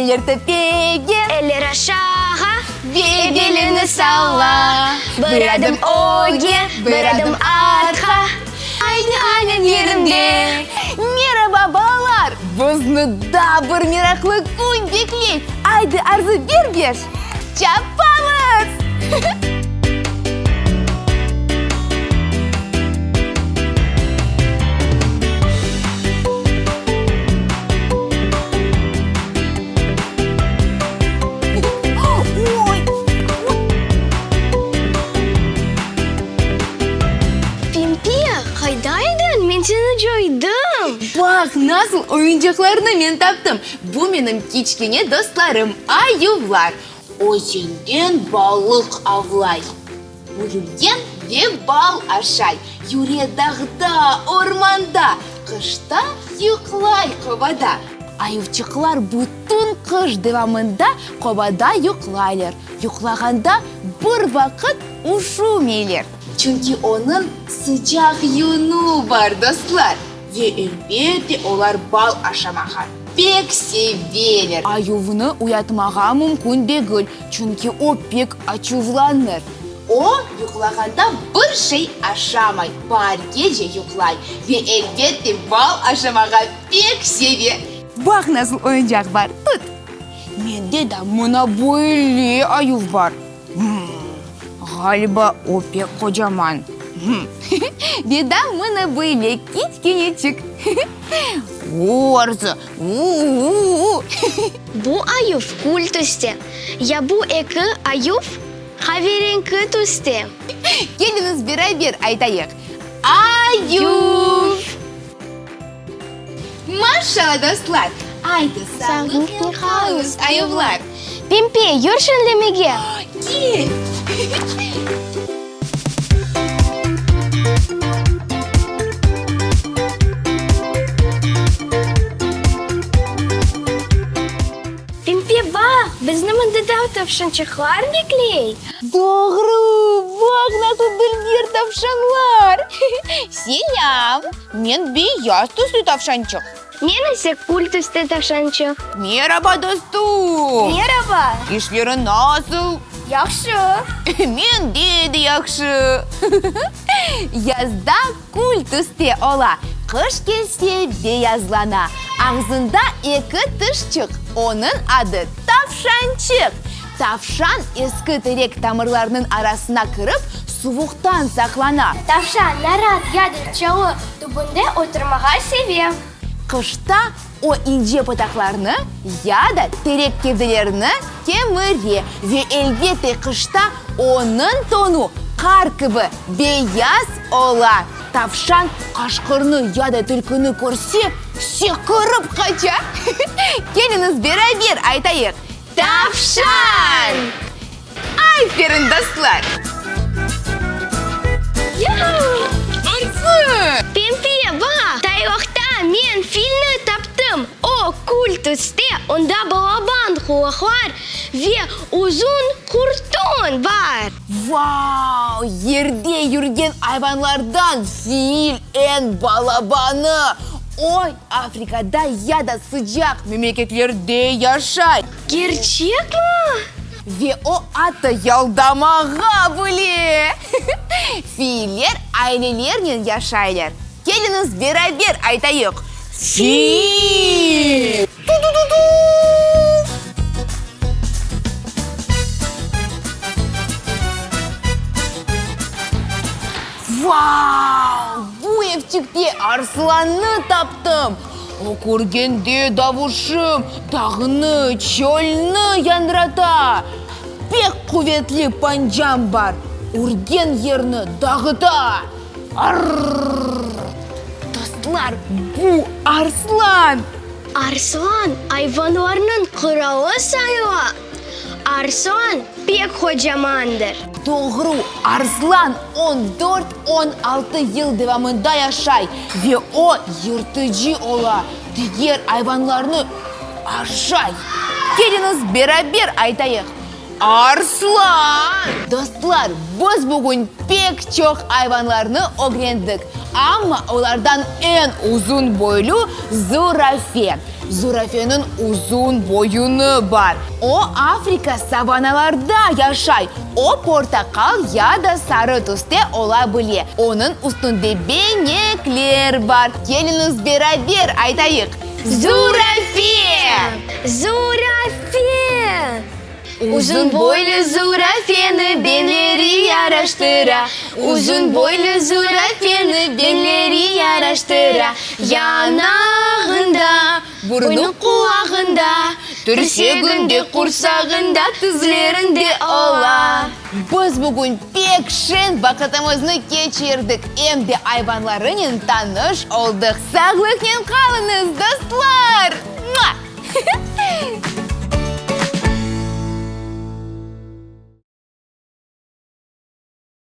Eller töpege. Eller aşağa. Ve belini salla. Bir adım öge, bir adım artqa. Aynı alem yerinde. Meraba, balalar! Bizni daa bir meraqlı kün bekley. Aydı, Arzı, ber beş! Çapamız! Pempe, qayda ediñ? Men seni coydım. Baq, nasıl oyuncaqlarnı men taptım! Bu menim kiçkene dostlarım, ayuvlar. Özenden balıq avlay, büyülgen ve bal aşay. Yüre dağda, ormanda, qışta yuqlay qobada. Ayuvçıqlar bütün qış devamında qobada yuqlaylar. Yuqlağanda bir vaqıt üşümeyler. Çünki onıñ sıcaq yünü bar, dostlar. Ve elbette olar bal aşamağa pek seveler. Ayuvnı uyatmağa mümkün degil, çünki o pek açuvlanır. O, yuqlağanda bir şey aşamay, baargece yuqlay ve elbette bal aşamağa pek seve. Baq nasıl oyuncaq bar, tut! Mende de mına böyle ayuv bar. Ğaliba, o pek qocaman. Ve da mına böyle kiçkeneçik. U-u, Arzı, u-u-u! Bu ayuv kül tüste. Ya bu eki ayuv qaverenki tüste. Keliñiz beraber aytayıq, Ayuv! Maşala, dostlar! Aydı, sağlıqnen qalıñız, ayuvlar! Pempe, yür şenlemege! Kel! Pempe, baq, bizni mında da tavşançıqlar bekley! Doğru, baq, nasıl dülber tavşanlar! Selâm! Men beyaz tüslü tavşançıq. Men ise kül tüste tavşançıq. Meraba, dostum! Meraba! İşleriñ nasıl? Yahşı! Mende de yahşı. Yazda kül tüste ola, qış kelse beyazlana. Ağzında eki tişçik, onıñ adı tavşançıq. Tavşan eski terek tamırlarınıñ arasına kirip, suvuqtan saqlana. Tavşan narat ya da çalı tübünde oturmağa seve. Qışta o ince pıtaqlarnı ya da terek kevdelerini kemire ve elbette qışta onıñ tonu qar kibi beyaz ola. Tavşan qaşqırnı ya da tilkini körse, sekirip qaça. Keliñiz beraber aytayıq, Tavşan! Aferin, dostlar! Pempe, baq, taylaqta men filni taptım. O, kül tüste, onda balaban qulaqlar ve uzun qurtun bar. Vau! Yerde yürgen ayvanlardan fil eñ balabanı. O, Afrikada ya da sıcaq memleketlerde yaşay. Kerçekmi? Ve o atta yaldamağa bile! Filler ailelernen yaşaylar. Keliñiz beraber aytayıq, Fil! Tu-tu-tu-tu! Vau! Bu evçikte arslannı taptım! O körgende davuşım dağnı, çölni yañrata. Pek quvetli pancam bar, ürgen yerni dağıta. Arr! Dostlar, bu arslan! Arslan ayvanlarnıñ qıralı sayıla. Arslan pek qocamandır. Doğru, arslan on dört, on altı yıl devamında yaşay ve o yırtıcı ola, diger ayvanlarnı aşay. Keliñiz beraber aytayıq. Arslan! Dostlar, biz bugün pek çoq ayvanlarnı ögrendik, amma olardan eñ uzun boylu zurafe. Zurafeniñ uzun boyunı bar. O, Afrika savanalarda yaşay. O, portaqal ya da sarı tüste ola bile. Onıñ üstünde benekler bar. Keliñiz beraber aytayıq, Zurafe! Zurafe! Uzun boylu zurafeni benleri yaraştıra, Uzun boylu zurafeni benleri yaraştıra. Yanağında, burnu qulağında, Tirseginde, qursağında, tizlerinde ola. Biz bugün pek şeñ vaqıtımıznı keçirdik, em de ayvanlarınen tanış oldıq. Sağlıqnen qalıñız, dostlar! Mua!